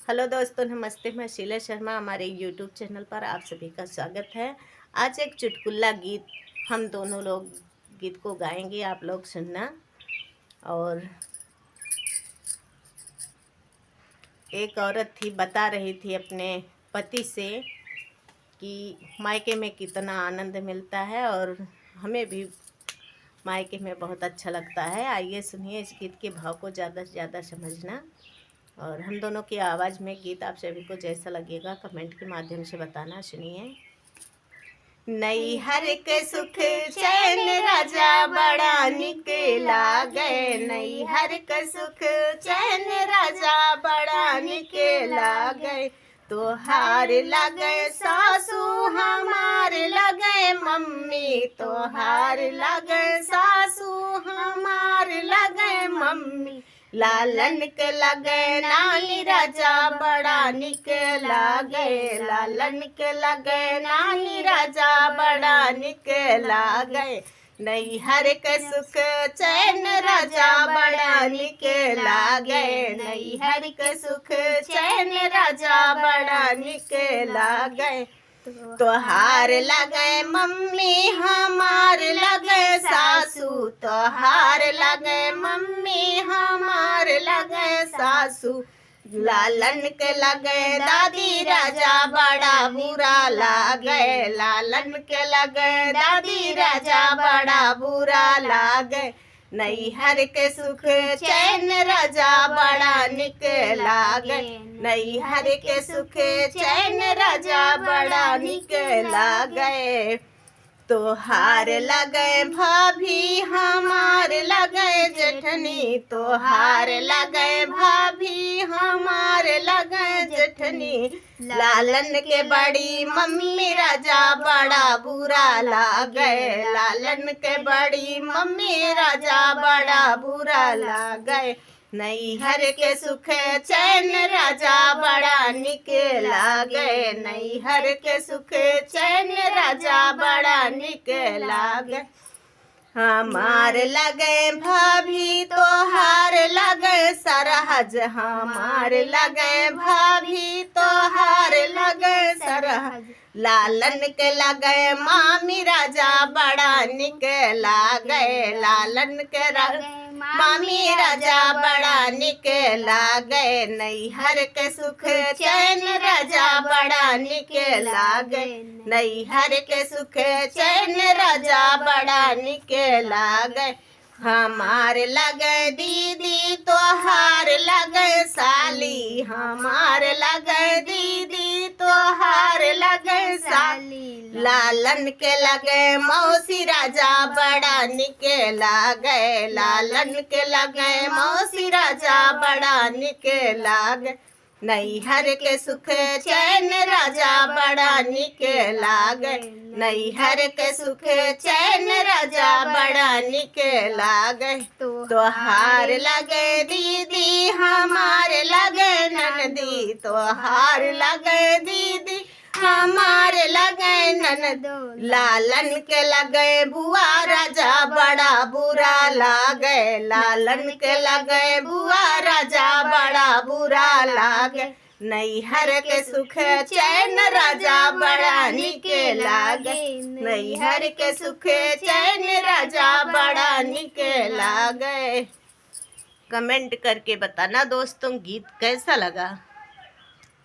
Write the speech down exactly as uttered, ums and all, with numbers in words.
हेलो दोस्तों, नमस्ते, मैं शीला शर्मा। हमारे YouTube चैनल पर आप सभी का स्वागत है। आज एक चुटकुला गीत हम दोनों लोग गीत को गाएंगे, आप लोग सुनना। और एक औरत थी, बता रही थी अपने पति से कि मायके में कितना आनंद मिलता है और हमें भी मायके में बहुत अच्छा लगता है। आइए सुनिए इस गीत के भाव को ज़्यादा से ज़्यादा समझना। और हम दोनों की आवाज़ में गीत आप सभी को जैसा लगेगा, कमेंट के माध्यम से बताना। सुनिए। नैहर के सुख चैन राजा बड़ा निक लागे, नैहर के सुख चैन राजा बड़ा निक लागे। तोहार लागे सासू, हमार लागे मम्मी, तोहार लागे सासू, हमार लागे मम्मी। लालन के लागे नानी राजा बड़ा निक लागे, लालन के लागे नानी राजा बड़ा निक लागे। नैहर के सुख चैन राजा बड़ा निक लागे, नैहर के सुख चैन राजा बड़ा निक लागे। तोहार लागे मम्मी, हमार लागे सासू, तोहार लागे मम्मी, हमार लागे सासू। लालन के लागे दादी राजा बड़ा बुरा लागे, लालन के लागे दादी राजा बड़ा बुरा लागे। नैहर के सुख चैन राजा बड़ा निक लागे, नैहर के सुख चैन राजा बड़ा निक लागे। तोहार लागे भाभी, हमार लागे जेठनी, तोहार लागे भाभी, हमार लागे जेठनी। लालन के बड़ी मम्मी राजा बड़ा बुरा लागे, लालन के बड़ी मम्मी राजा बड़ा बुरा लागे। नैहर के सुख चैन राजा बड़ा निक लागे, नैहर के सुख चैन राजा बड़ा निक लागे। हमार लागे भाभी, तोहार लागे सरहज, हमार लागे भाभी, तोहार लागे सरहज। लालन के लागे मामी राजा बड़ा निक लागे, लालन के रा-, मामी राजा बड़ा निक लागे। नैहर के सुख चैन राजा बड़ा निक लागे, नैहर के सुख चैन राजा बड़ा निक लागे। हमार लागे दीदी, तोहार लागे साली, हमार लागे दीदी, तोहार लागे साली। लालन के लागे मौसी राजा बड़ा निक लागे, लालन के लागे मौसी राजा बड़ा निक लागे। नैहर के सुख चैन राजा बड़ा निक लागे, नैहर के सुख चैन राजा बड़ा निक लागे। तोहार लागे दीदी, हमार लागे ननदी, तोहार लागे दीदी, हमार लागे ननदो। लालन के लागे बुआ राजा बड़ा बुरा लागे, लालन के लागे बुआ राजा बड़ा बुरा लागे। नैहर के सुख चैन राजा बड़ा निक लागे, नैहर के सुख चैन राजा बड़ा निक लागे। कमेंट करके बताना दोस्तों, गीत कैसा लगा।